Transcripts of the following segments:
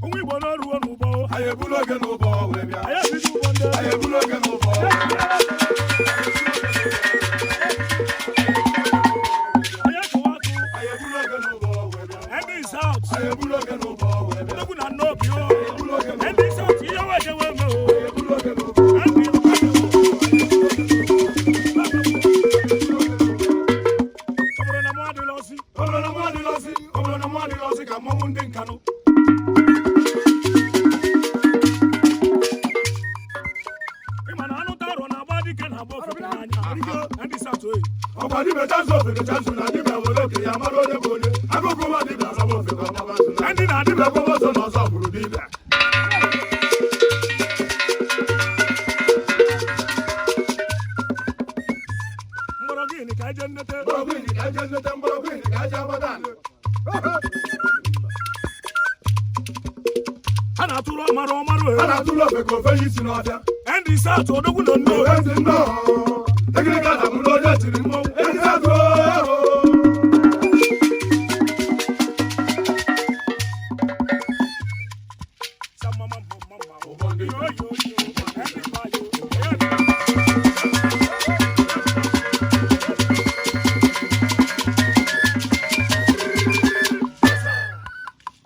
Ụmụ Igbo n'oruo n'ụbọ. Anyị ebulu oge n'ụbọ wee bịa. Anyị ebido ụgbọ ndị. Anyị ebulu oge n'ụbọ wee bịa. Anyị akụwa akụ. Anyị ebulu oge n'ụbọ wee bịa. Ndị South. Anyị ebulu oge n'ụbọ wee bịa. Odogwu na Nnobi o. Ebulu oge n'ụbọ. Ndị South ihe weje wee mee o. Anyị ebulu oge n'ụbọ. Ndị ọ bụrụ na mụ adịla ọsị. Ọ bụrụ na mụ adịla ọsị, ọ bụrụ na mụ adịla ọsị ka mmọnwụ ndị Nkanụ. Ị ma na anụ tarọ na-agba dike na-agba ofeke n'anya. Ndị South oyi. Ọkwa dibịa chanzụ ofeke chanzụ na dibịa were oke ya mara onye bụ onye. Agụgụ nwa dibịa asaba ofeke ọgbaba nzụ na Ndị na-adịbịa dibịa gbaba ọsọ na ọsọ gburu dibịa. Mgbọrọgwụ ini ka eje nnete. Mgbọrọgwụ ini ka eje nnete, mgbọrọgwụ ini ka eje agbada anị. Ha na-atụrụ ọmara ọmarụ A e. na-atụrụ ofeke ofe ya isi n'ọfịa. Ndị South odogwu na Nnobi. Ezi nnọọ. Egirika na mụrụ onye tiri mmọnwụ. Ezi atụ ooo. Samama mama. Yo yo yo. Ndị ba yo.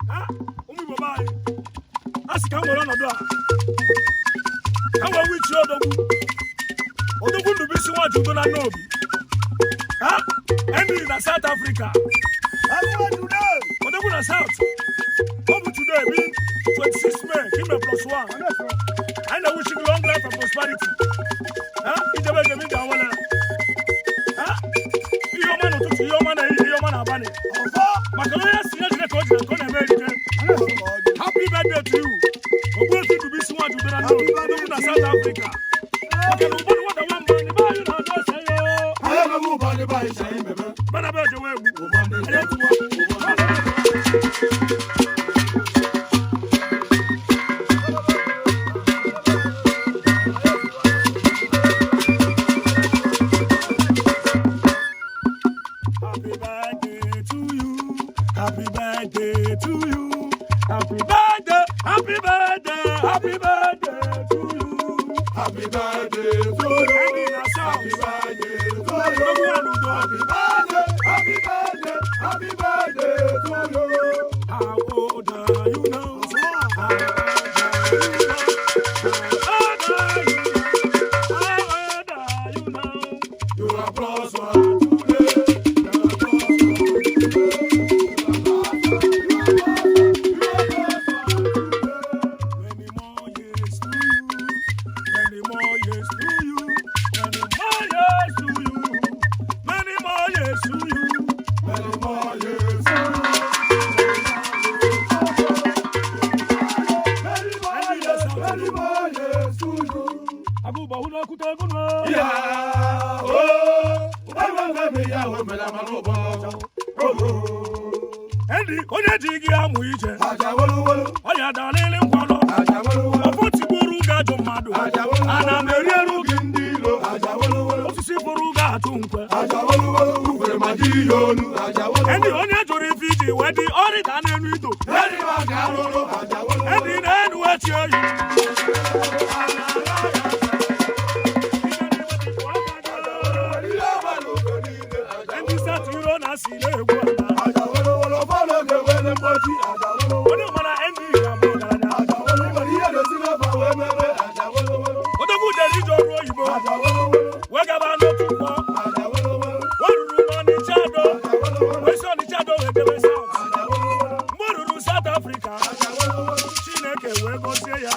Ha, ụmụ Igbo be anyị. A sị ka m were ọnọdụ a. Ka m wee wichie odogwu. Odogwu Ndubuisi Nwajudo na Nnobi. Ha, ndị na South Africa. Odogwu na South. Ọ bụ today being 26 May, Ime plus one. Anyị na-wish you long life and prosperity. Ha, ijebe ejebe ije awele. Ha, ihe ọma n'ụtụtụ, ihe ọma n'ehihie, ihe ọma n'abalị. Maka na onye si ya jide ka o ji na nke ọ na-eme erike. Happy birthday to you. Ogbuefi Ndubuisi Nwajudo na Nnobi, odogwu na South Africa. Maka na ụgbọdụ nwata nwamba, n'ebe anyị na-adọ ese yo. Anyị ememe ụbọ ndị be anyị si anyị meme. Bana be ejewe egwu. Ụbọ ndị Anyị etiwa. Happy birthday to you. Happy birthday to you. Happy birthday, happy birthday, happy birthday to you. Happy birthday to you. Ndị na Happy South. birthday to Odogwu you. Aludo. Happy birthday, happy birthday, happy birthday to you. How old are you now? How old are you now? How old are you now? How old are you now? You are plus one today. You are plus one today. You are plus one. You are plus one today. Many more years to you. Many more years to you. Many more years to you. Many more years to you. Many more years to you. Many more years, many more years to you. Abụba hụ n'okwute egwu nụ. Yeah, oh, oh, ya o mere amara ụbọ ọcha. Oh, oh. Ndị onye ji gị amụ ije. Aja wolowolo, Ọya dalịlị nkwalọ. aja wolowolo, Ọfọ tigburu gị ajọ mmadụ. aja wolowolo. Ana m eri elu gị. Gị ndị ilo, aja wolowolo, Osisi fụrụ gị atụ nkwe. aja wolowolo, ukwere ma ji ihe onu, aja wolowolo. Ndị onye jụrụ ife iji wee dị ọrịda n'elu ido. Eri ma ga arụrụ, aja wolowolo. Ndị na-enu echi oyi. Ihe ọma n'oge niile, aja Ndị satiro na asị na-egwu ala. aja wolowolo, ụfọdụ oge were mgbochi, aja wolowolo. Onye mara ndị ga-abụ ọgaranya. Aja wolowolo, ihe na-esi n'afọ wee mere, aja wolowolo. Odogwu jere ije ọrụ oyibo. Aja wolowolo, Wee gaba n'otu mkpọ. aja wolowolo, O ruru n'Ọnịcha Ado. aja wolowolo, Wee si Ọnịcha Ado wee jebe South. aja wolowolo, Mgbe o ruru South Africa, aja wolowolo, Chineke wee gọzie ya.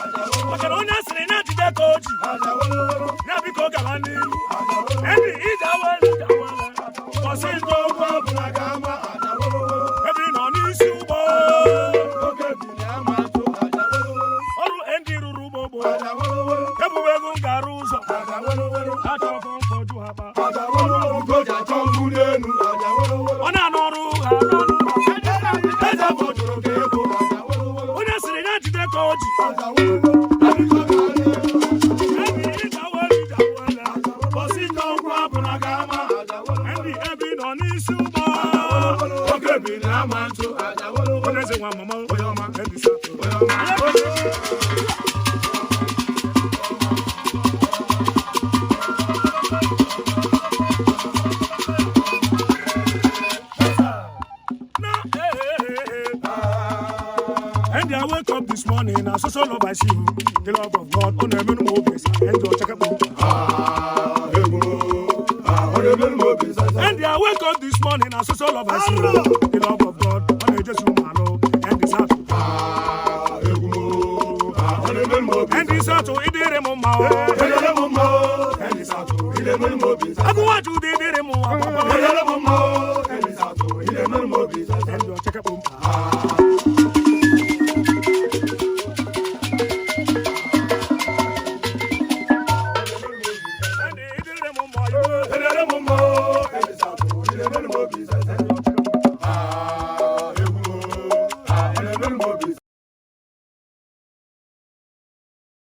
Maka na onye asịrị ya jide ka o ji. aja wolowolo, Ya biko gaba n'ihu. aja wolowolo. Ndị ije awele ije awele. Kwụsị Ndị okwu ọbụla ga-ama, aja wolowolo. ebe ị nọ n'isi ụgbọ. Oke ebili ama atụ, aja wolowolo, Ọrụ ndị rụrụ ụgbọ gboo. aja wolowolo, Ebube ego m gara ụzọ. aja wolowolo, Achọ ọkọ mfọdụ akpa. aja wolowolo, ugo ji achọ mbuli elu, aja wolowolo. Ọ na-anụ ọrụ ha n'ọnụ. Eze afọ jụrụ ka ego, aja wolowolo, Onye sịrị ya jide ka o ji. aja wolowolo, abịa ka a na-elu. Ebe ije awele ije awele. Kwụsị Ndị okwu ọbụla nwa mama. Onye ọma. Ndị South. Onye ọma. Na, eh, eh, eh, eh. And I wake up this morning, I saw so love I see you. The love of God, oh, no, no, no, and your check up. Ah, egwu. Ah, ọ na-emere m obi sasa. And I wake up this morning, I saw so love I see you. The love of God, oh, no, just you, and the South. Ah, egwu. Ah, ọ na-emere m obi And the South, it did him, oh, Elele m mma o, Ndị South, ị na-emere m obi sasa. I go want you, did him, oh, Elele m mma o, Ndị South, ị na-emere m obi sasa. and your check up. And it did him, oh, Elele m mma o, Ndị South, ị na-emere m obi sasa.